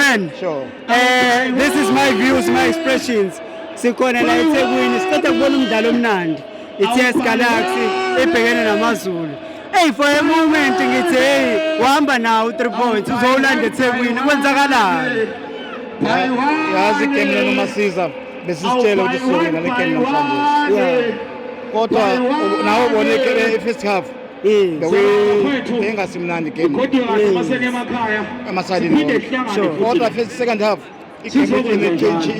Man. Sure. This is my views, my expressions. Sikhona la eThekwini, siqeda kubona umdlalo omnandi. I-TS Galaxy ebhekene namaZulu. Hey, for a moment ngithi, hey, uhamba nawo 3 points, uzowulanda eThekwini, kwenzakalani? Yazi, igame lena masiza besisitshela ukuthi sizowina le game namhlanje. Kodwa nawe ubone i-first half bengasimnandi igame emasayidini wonke. Kodwa first second half igame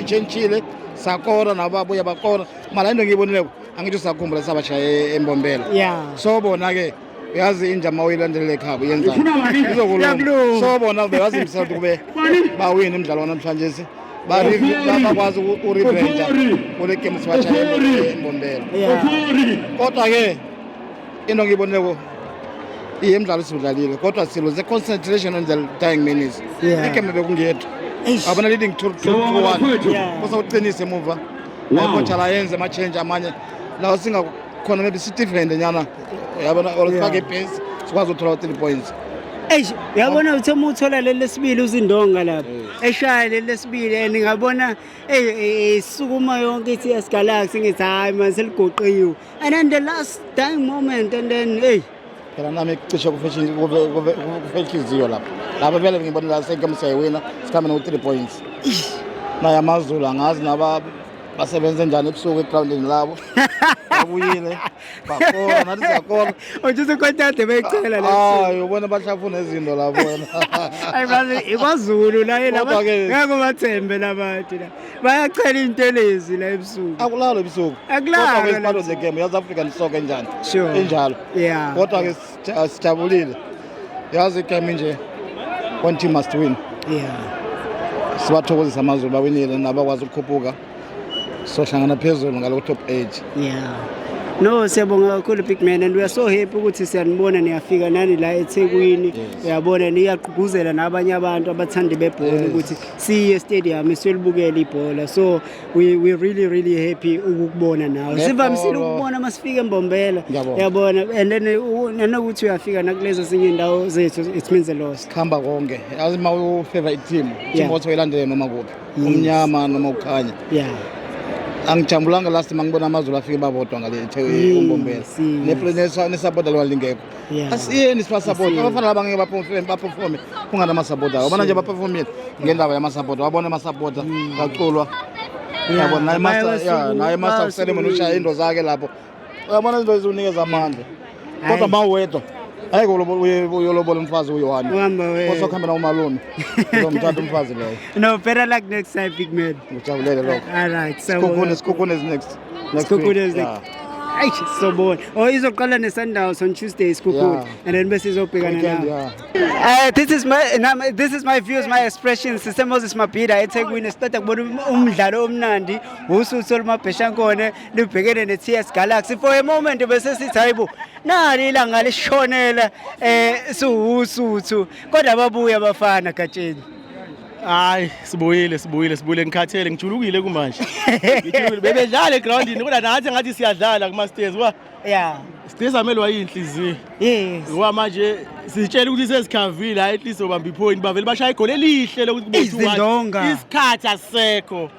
itshentshile, sakora nabo babuya bakora. Mara into engiyibonileko, angithi usakhumbula sabashaye eMbombela. So bona ke, uyazi, inja uma uyilandelela ekhabo yenzani, izokuluma. Iyakuluma. So bona bebazimisela ukuthi kube bawine umdlalo wanamhlanje, bakwazi urevenja kule game sibashaye eMbombela. Kodwa ke into ngiyibonileko, iye, imidlalo siwudlalile, kodwa siluze concentration on the dying minutes. Igame bekungiyethu. Eish. Abona, leading 2-1, kusawuqinise emuva. Coach la yenze ama-change amanye lawo singakhona, maybe si-different nyana, uyabona, or sifake ibhesi, sikwazi ukuthola 3 points. Eish, uyabona, uthe uma uthola leli lesibili, uzindonga lapha. Eshaya leli lesibili and ngabona, hey, isukuma yonke i-TS Galaxy, ngithi hayi man, seligoqiwe. And then the last dying moment and then, hey. Phela nami cishe kufe inhliziyo lapho. Lapho vele ngibona la segame siyayiwina, sikhambe no-3 points. Naye AmaZulu, angazi naba basebenze njani ebusuku egrawundini labo, babuyile bakora, nathi siyakora. Uthi ukontade beyicela la. Hayi, ubona bahlafuna izinto lapho wena. Hayi bazi, iKwaZulu la laba. Kodwa-ke Ngeke bathembe labantu la. Bayachela intelezi la ebusuku. Akulalo ebusuku. Akulalo Kodwa-ke it's part of la. the game. Yazi, African soccer enjani. Injalo. Kodwa-ke sijabulile. Yazi, igame nje, one team must win. Sibathokozisa AmaZulu, bawinile, nabakwazi ukukhuphuka, sohlangana phezulu ngalo top 8. Yeah. No, siyabonga kakhulu, big man, and we are so happy ukuthi siyanibona niyafika nani la eThekwini. Uyabona, niyagqugquzela nabanye abantu abathandi bebhola ukuthi siye stadium siyolibukela ibhola. So we really really happy ukukubona nawe. Nebhola. Sivamisile ukubona masifika eMbombela. Ngiyabonga. Uyabona, and then nanokuthi uyafika nakulezo zinye indawo zethu, it means a lot. Kuhamba konke. Yazi, uma ufavor i-team, team othi uyilandele noma kuphi, umnyama noma ukhanya. Angijabulanga last mangibona AmaZulu afike babodwa ngale uMbombela, nesupporter lwalingekho. Asiyeni sibasupport. Abafana laba ngeke baperforme kunganama-supporter. Wabona nje, baperformile ngendaba yama-supporter. Wabona ama-supporter kaculwa, uyabona, naye master, yeah, naye master of ceremony ushaya into zakhe lapho. Uyabona, izinto eziwunikeza amandla, kodwa Hayi. ma uwedwa ayike uyolobola umfazi uyi-one. Uhamba wedwa. Osokuhamba na umalume uzomthatha umfazi loyo. No, better luck next time, big man. Ngijabulele lokho. All right. Sekhukhune, Sekhukhune is next Sekhukhune week. is next. Ayi, sobona. Oh, izoqala ne-Sundowns on Tuesday, Sekhukhune. And then bese izobhekana Weekend, nawo. yeah. This is my views, my expressions. Sise Moses Mabhida eThekwini, siqeda kubona umdlalo omnandi, uSuthu olumabheshankone libhekene ne-TS Galaxy. For a moment bese sithi hayibo, nali ilanga lishonela siwuSuthu. Kodwa babuya abafana gatsheni. Hayi, sibuyile, sibuyile, sibuyile. Ngikhathele, ngijulukile kumanje. Ngijulukile. Bebedlala egroundini, kodwa nathi ngathi siyadlala kuma stands ngoba sigcine samelwa yinhliziyo. Ngoba manje sitshela ukuthi sesikhavile, hayi, at least obamba ipoint, bavele bashaya igoli elihle lokuthi kube 2-1. Izindonga. Isikhathi asisekho.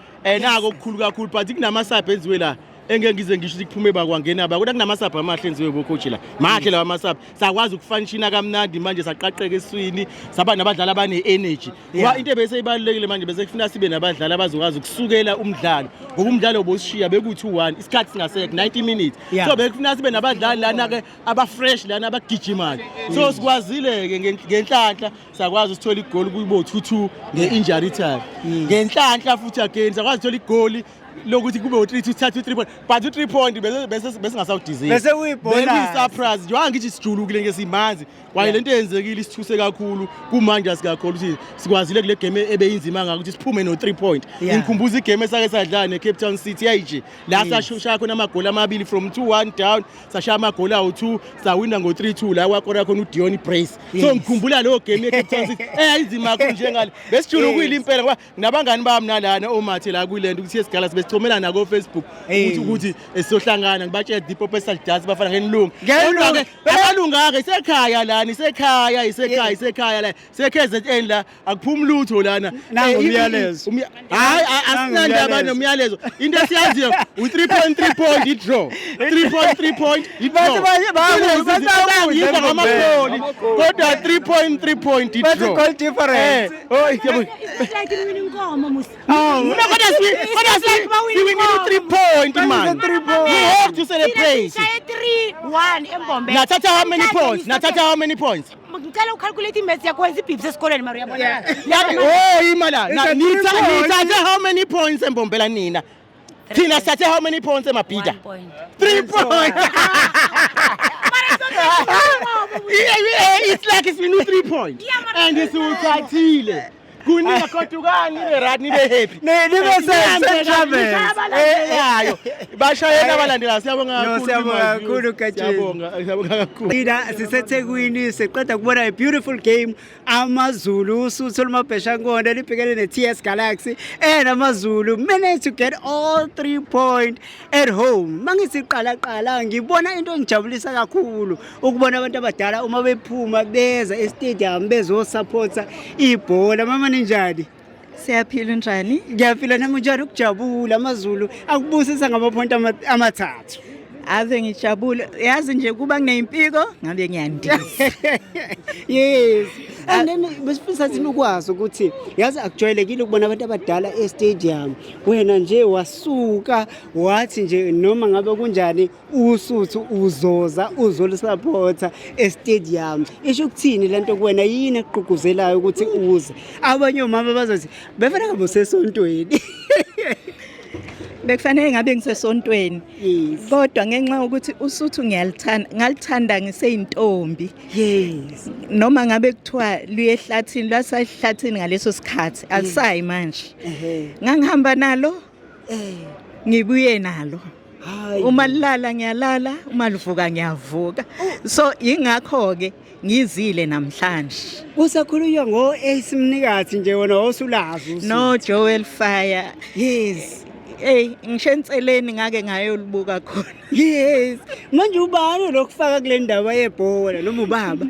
Nako okukhulu kakhulu, but kunamasabha enziwe la engeke ngize ngisho ukuthi kuphume bakwangena ba, kodwa kunamasabha amahle enziwe bocoach la, mahle lawa masabha. Sakwazi ukufunctiona kamnandi manje, saqaqeka eswini, saba nabadlali abane-energy, ngoba into ebese ibalulekile manje, bese kufuna sibe nabadlali abazokwazi ukusukela umdlalo, ngoba umdlalo bosishiya beku-2-1, isikhathi singasekho, 90 minutes. So bekufuna sibe nabadlali lana-ke aba-fresh lana, abagijimayo. So sikwazile-ke ngenhlanhla, sakwazi ukuthola igoli kubo 2-2 nge-injury time. Ngenhlanhla futhi again sakwazi ukuthola igoli lokuthi kube u-3 2, thatha u-3 point, but u-3 point bese besingasawudizeli. Bese kuyibonus. Bekuyi-surprise njengoba ngithi sijulukile ngesimanzi kwaye lento eyenzekile isithuse kakhulu. Kumanje asikakhona ukuthi sikwazile kule game ebeyinzima ngako ukuthi siphume no-3 point. Ngikhumbuza igame esake sadlala ne-Cape Town City, yayije la sashaya khona amagoli amabili from 2-1 down, sashaya amagoli awu-2, sawina ngo-3-2, la wakora khona uDion Brace. So ngikhumbula leyo game ye-Cape Town City eyayinzima kakhulu njengale. Besijulukile impela, ngoba nabangani bami nalana omathe la kuyilento ukuthi yesigala sibe besichomela nako Facebook ukuthi sizohlangana, ngibatshela deep up esalidasi bafana ngenilungu. Ngenilungu. Abalunganga isekhaya lana, isekhaya, isekhaya, isekhaya la, se-KZN la, akuphumi lutho lana. Nangu umyalezo. Hayi, asinandaba nomyalezo. Into esiyaziyo u-3.3 point i-draw, 3.3 point i-draw. Bathi Bathi ngamagoli kodwa 3.3 point Bathi i-draw. goal difference. Oh, yabo. It's like winning inkomo musi. No, kodwa si kodwa si Bawina we need 3 point, man. Three point. We have to celebrate. Shaye 3-1 eMbombela. Nathatha how many points? Nathatha how many points? Ngicela ucalculate imaths yakho, wenza ibhibs esikoleni mara uyabona. Yabe oh imala. It's a three point. Nithathe how many points eMbombela nina? Thina sithathe how many points eMabhida? 1 point. 3 points. Yeah, it's like it's been 3 points. And siwuthathile. Kuninga kodukani nibe right, nibe happy. Nibe se-travels. Yayo. Bashayela abalandelayo, siyabonga No, kakhulu. siyabonga kakhulu, Gatsheni. Siyabonga, siyabonga kakhulu. Thina siseThekwini, siqeda kubona a beautiful game, AmaZulu, uSuthu olumabheshankone libhekene ne-TS Galaxy, and AmaZulu managed to get all 3 point at home. Mangithi qala qala ngibona into engijabulisa kakhulu ukubona abantu abadala uma bephuma beza e-stadium bezosupporta ibhola. Mama, ninjani? Siyaphila, njani? Ngiyaphila nami. Njani ukujabula, AmaZulu akubusisa ngamaphoyinti amathathu? Ave ngijabule. Yazi nje kuba kunempiko ngabe ngiyandisa. Yes, and then besifisa thina ukwazi ukuthi yazi akujwayelekile ukubona abantu abadala e-stadium. Wena nje wasuka wathi nje noma ngabe kunjani uSuthu uzoza uzolisupporta e-stadium. Isho ukuthini lento kuwena? Yini ekugqugquzelayo ukuthi uze? Abanye omama bazothi befana ngabe usesontweni. Bekufanele ngabe ngisesontweni. Kodwa ngenxa yokuthi uSuthu ngiyalithanda, ngalithanda ngiseyintombi. Noma ngabe kuthiwa luye ehlathini, lwasahlathini ngaleso sikhathi, alisayi manje. Ngangihamba nalo. Ngibuye nalo. Hayi. Uma lilala ngiyalala, uma livuka ngiyavuka. So ingakho ke ngizile namhlanje. Usakhulunywa ngo-Ace Mnikathi nje, wena wawusulazi uSuthu. No Joel Fire. Hey, ngisho enseleni ngake ngayolibuka khona. Yes. Manje ubani lokufaka kule ndaba yebhola, noma ubaba?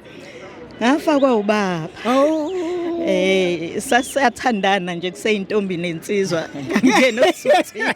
Ngafakwa ubaba. Oh. Sasiyathandana nje kuseyintombi nensizwa. Ngena osuthini.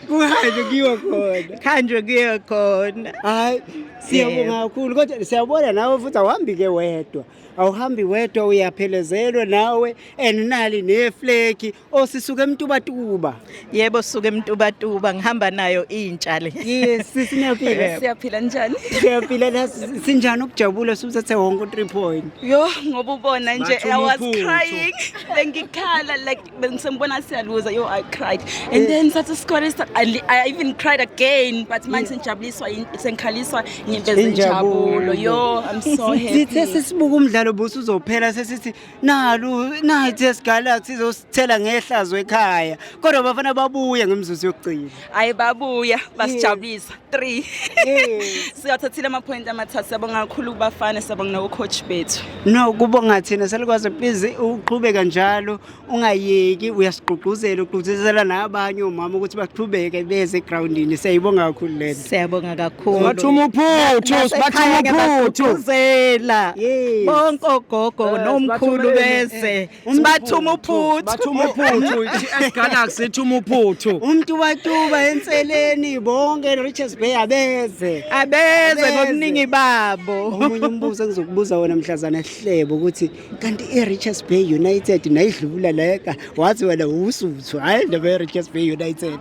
Kuhanjwe kuyiwa khona. Khanjwe kuye khona. Hayi, siyabonga kakhulu, kodwa siyabona nawe futhi awuhambi ke wedwa. Awuhambi wedwa, uyaphelezelwa nawe and nali neflegi osisuka eMtubatuba. Yebo, suka eMtubatuba, ngihamba nayo intsha le. Yes, sisinaphila. Siyaphila, njani? Siyaphila la. Sinjani ukujabula suthathe wonke u3 point? Yo, ngoba ubona nje I was Bathuma uphuthu. crying. Bengikhala like bengisembona siyaluza. Yo, I cried. And then sathi score, I even cried again, but manje sengijabuliswa, sengikhaliswa inyembezi Injabulo. zenjabulo. Yo, I'm so happy. Sithe sesibuka umdlalo busuzophela sesithi nalu nayi TS Galaxy izosithela ngehlazo ekhaya. Kodwa bafana babuya ngemizuzu yokugcina. Ayi, babuya basijabulisa 3. Yes. Siyathathile ama point amathathu. Siyabonga kakhulu kubafana, siyabonga nabo coach bethu. No, kubonga thina salikwazi. Please uqhubeka njalo, ungayeki, uyasigqugquzela, ugqugquzela nabanye omama ukuthi baqhubeke beze egroundini. Siyayibonga kakhulu lento. Siyabonga kakhulu. Sibathuma uphuthu, sibathuma uphuthu. Ngiyabagqugquzela. Yes. Bonke ogogo nomkhulu bese. Sibathuma uphuthu. Bathuma uphuthu, i-TS Galaxy ithuma uphuthu. UMtubatuba, enseleni, bonke Richards Bay abeze. Abeze Abeze. ngobuningi babo. Omunye umbuzo engizokubuza wona mhlazana ehlebo ukuthi kanti i-Richards Bay United nayidlula leka wathi wena uSuthu, hayi indaba ye-Richards Bay United.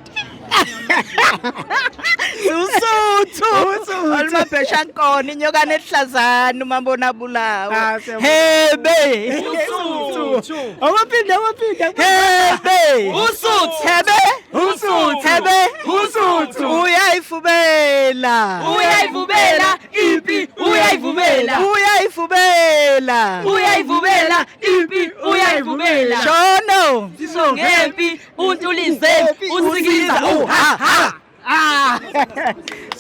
Usuthu. Olumabheshankona inyokana ehlazana umabona bulawa. Ah, siyabonga. Hebe. Awaphinda, awaphinda. Hebe. Usuthu. Hebe. Usuthu. Hebe. Usuthu. Uyayifubela. Uyayivubela impi, uyayivubela. Uyayifubela. Uyayivubela impi, uyayivubela. Shono. Ngempi untulize usikiza uha ha.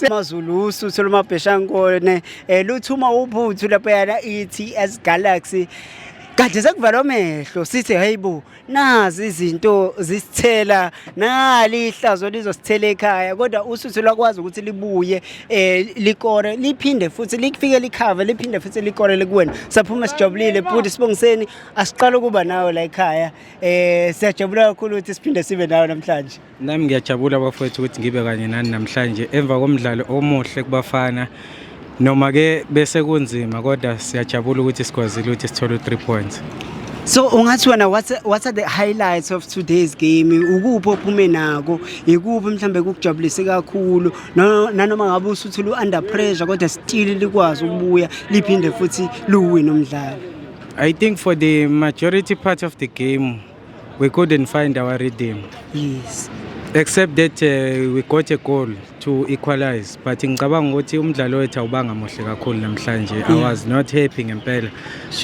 AmaZulu, uSuthu lomabheshankone, luthuma uphuthu laphayana i-TS Galaxy. Kade sekuvalwa amehlo, sithi hayibo, nazi izinto zisithela, nali ihlazo lizosithela ekhaya, kodwa Usuthu lwakwazi ukuthi libuye, likore, liphinde futhi lifike, likhave, liphinde futhi likore likuwena. Saphuma sijabulile. Bhuti Sibongiseni, asiqala ukuba nawe la ekhaya. Siyajabula kakhulu ukuthi siphinde sibe nawe namhlanje. Nami ngiyajabula, bafowethu, ukuthi ngibe kanye nani namhlanje emva komdlalo omuhle kubafana. Noma ke bese kunzima, kodwa siyajabula ukuthi sikwazile ukuthi sithole u-3 points. So ungathi wena what are the highlights of today's game? Ukuphi ophume nako? Ikuphi mhlambe kukujabulise kakhulu? No, nanoma ngabe uSuthu lu under pressure, kodwa still likwazi ukubuya liphinde futhi luwine umdlalo. I think for the majority part of the game we couldn't find our rhythm. Except that we got a goal to equalize, but ngicabanga ukuthi umdlalo wethu awubanga muhle kakhulu namhlanje. I was not happy ngempela,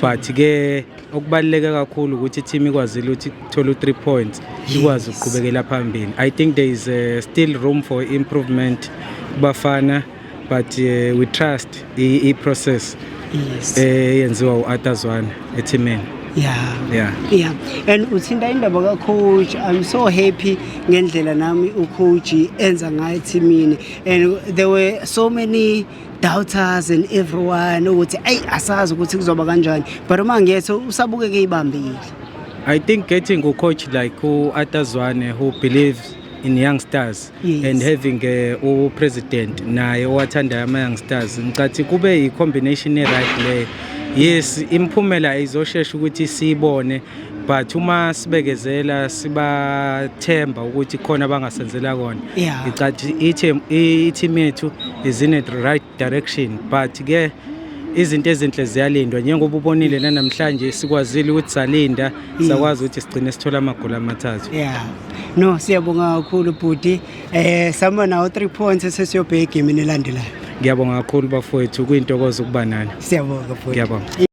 but ke okubaluleke kakhulu ukuthi team ikwazile ukuthi ithole u-3 points, ikwazi ukuqhubekela phambili. I think there is still room for improvement kubafana, but we trust i-process eyenziwa u-Arthur Zwane ethimeni. Yeah. Yeah. And uthinta indaba ka-coach. I'm so happy ngendlela nami ucoach enza ngayo ethimini. And there were so many doubters and everyone ukuthi ayi, asazi ukuthi kuzoba kanjani. But uma ngiyetho usabukeke ibambile. I think getting a coach like u-Arthur Zwane who believes in youngsters and having u-president naye owathandayo ama-youngsters, ngicathi kube i-combination e-right leyo. Yes, imiphumela izoshesha ukuthi siyibone, but uma sibekezela, sibathemba ukuthi khona abangasenzela kona, ngicathi i-team yethu is in the right direction. But ke izinto ezinhle ziyalindwa, njengoba ubonile nanamhlanje sikwazile ukuthi salinda, sakwazi ukuthi sigcine sithola amagoli amathathu. Yeah. No, siyabonga kakhulu, bhuti. Sama nawo 3 points, sesiyobheka egame elandelayo. Ngiyabonga kakhulu, bafowethu, kuyintokozo ukuba nani. Siyabonga, bhuti. Ngiyabonga.